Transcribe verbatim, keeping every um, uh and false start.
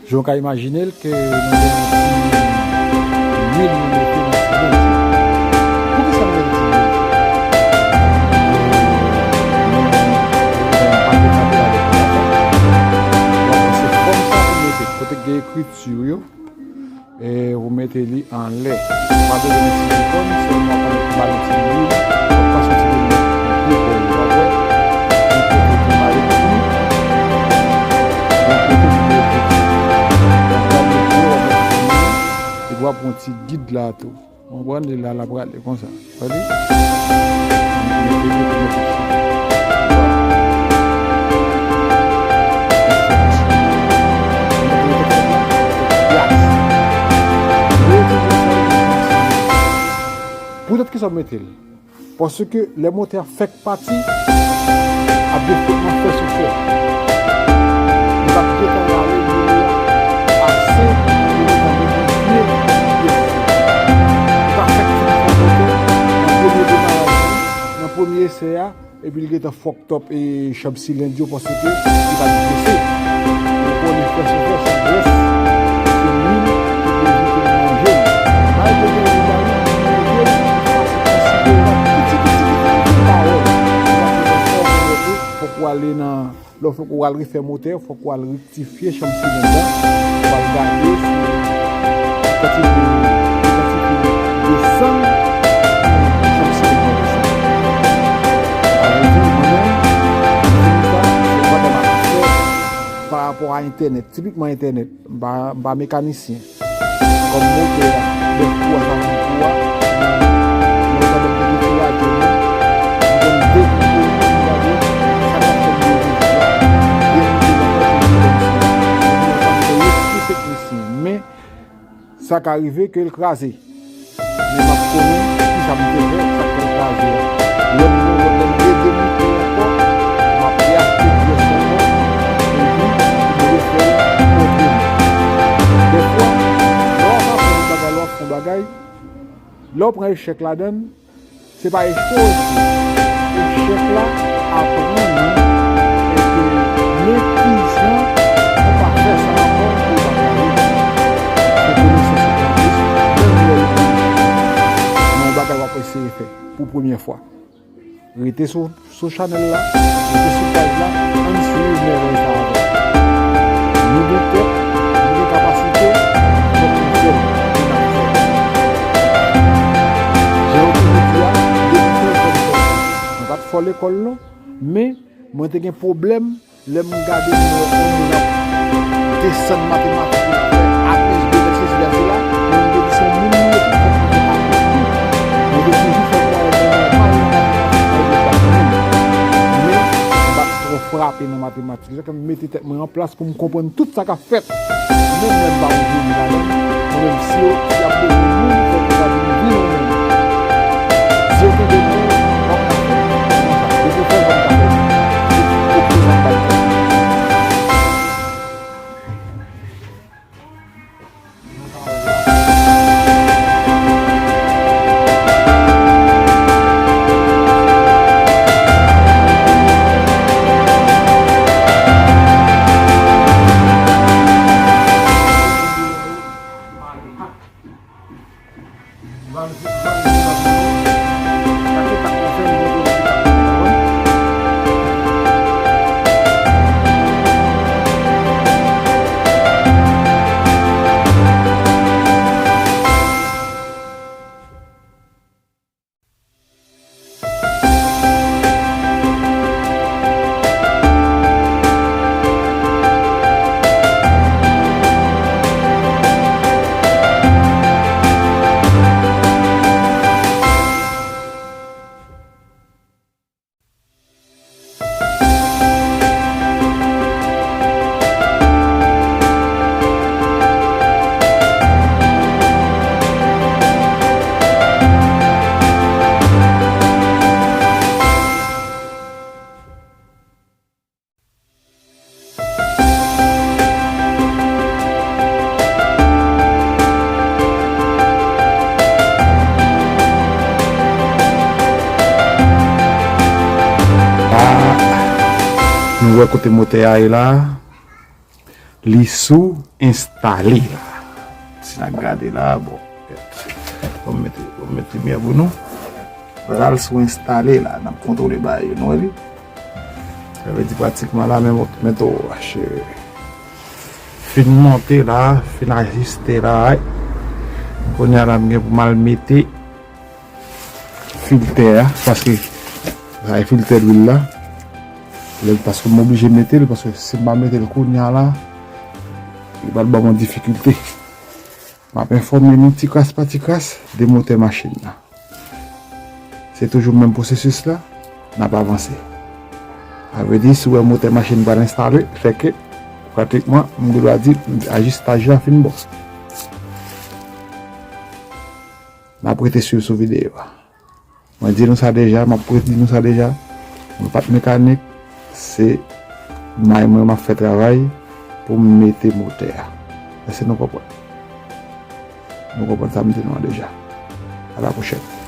Jan w ka imajine l ke nou gen yon ti lwil nou mete nan ti bouch. Poukisa nou mete ti lwil? Nou gen yon pakèt papye la depi lontan. Donk, se fòm sa pou mete. Kote k gen ekriti yo, e ou mete li anlè. Pa bezwen met silikòn, sèlman w konn ba li ti lwil, w ap pase yon ti lwil nan gwo bòl, w ap wè. Yon kote pou ba li ti lwil, yon kote pou mete. W ap gade bò, w ap wè ti lwil, epi w ap pran ti gid la tou. Ou konprann? Li la, l ap rale konsa. Wè li? Mete, mete, mete. Poutèt kisa w mete l? Paske lè motè a fèk pati, ap gen frotman fè sou fè. Li p ap gentan rale dlo a ase pou li gentan devye pye fou. Li pa fèk fin fè motè nan premye demaraj li, nan premye esè a, epi li gentan fòk top e chanm silenn yo paske li pa t grese. Ou konnen fè sou fè se grès, se lwil ki pou evite l manje l. Malgre gen lwil la, li manje l, li pase konsiderab, piti, piti, piti, piti, pawòl. Li pa fè fò, fò, fò, fò, fòk ou ale nan, lè fòk ou al refè motè, fòk ou al rektifye chanm silenn nan, ou al gade si kantite, kantite desann chanm silenn nan desann. Sa vle di, mwen menm, m di nou sa, se yon bagay m ap fè pa rapò a entènèt, tipikman entènèt. M pa, m pa mekanisyen. Kòm motè a, lè kou a sa menm kou a, mwen, mwen tande m te gen ti radyo mwen, m konn demoute l pou m gade sa k ap fèt nan mizik la, demoute l ankò pou m vin konn si. Epi lè sa m te reskite teknisyen. Men, sa ka rive ke l kraze. Men m ap konnen kisa m te fè, sa k fè l kraze a. Lè m gen lòt, lè m redemoute l ankò, m ap reachte pyès ankò, epi pou m refè l kontre m. Dèfwa, lè w ap aprann yon bagay, lè w ap fè yon bagay, lè w pran echèk ladan l, se pa echwe w echwe. Echèk la aprann ou ke men kijan pou pa fè sa ankò pou w pa kraze. Se konesans ou pran plis, menm lè ou echwe nan yon bagay w ap eseye fè pou premyè fwa. Rete sou, sou chanèl la, rete sou paj la, ann swiv mèvèy sa avè m. Nou gen tèt, nou gen kapasite, fòk nou fè l, e n ap fè l. Jan yo toujou di a, depi trèz zan m fè sa. Mwen pa t fò lekòl non, men mwen te gen pwoblèm lè m gade m wè yon moun ap desann matematik li ap fè a plis de sesi la sela, men m te di se yon moun li ye tou, fòk mwen te aplike. Mwen te toujou fè mwayen mwen nòmal nan matematik malgre m pa t bon. Men m pa t twò frape nan matematik. Se sa k fè m mete tèt mwen an plas pou m konprann tout sa k ap fèt. Menm lè m pa yon jeni ladan l, mwen menm si yo, si y ap bezwen moun, fòk yo ta di m vin ou menm. Si yo kenbe m, w ap ka fè l. Se konsa. Depi w fè l, w ap ka fè l. Se opozan m bay tèt mwen. Ah, nou wè kote motè a ye la. Li sou enstale la. Si n ap gade la, bon, bon, m mete, bon, m mete limyè pou nou. L al sou enstale la, n ap kontwole bagay yo, nou wè li. Sa vle di pratikman la, men, men to, cheri. Fin monte la, fin ajiste la, ay. Kounye a la, m gen pou m al mete filtè a, paske sa e filtè lwil la. Lè, paske m oblije mete l, paske si m pa mete l kounye a la, li pral ban m yon difikilte. M ap enfòme nou ti kras pa ti kras de motè machin nan. Se toujou menm pwosesis la, n ap avanse. Sa vle di, si w wè motè machin pral enstale, fè ke, pratikman, m gen dwa di, ajistaj la fin bon. N ap rete swiv sou videyo a. Mwen di nou sa deja, m ap redi nou sa deja. Mwen pa t mekanik, se may mwen m ap fè travay pou m mete motè a. Èske nou konprann? Nou konprann sa m di nou an deja. A la pwochèn.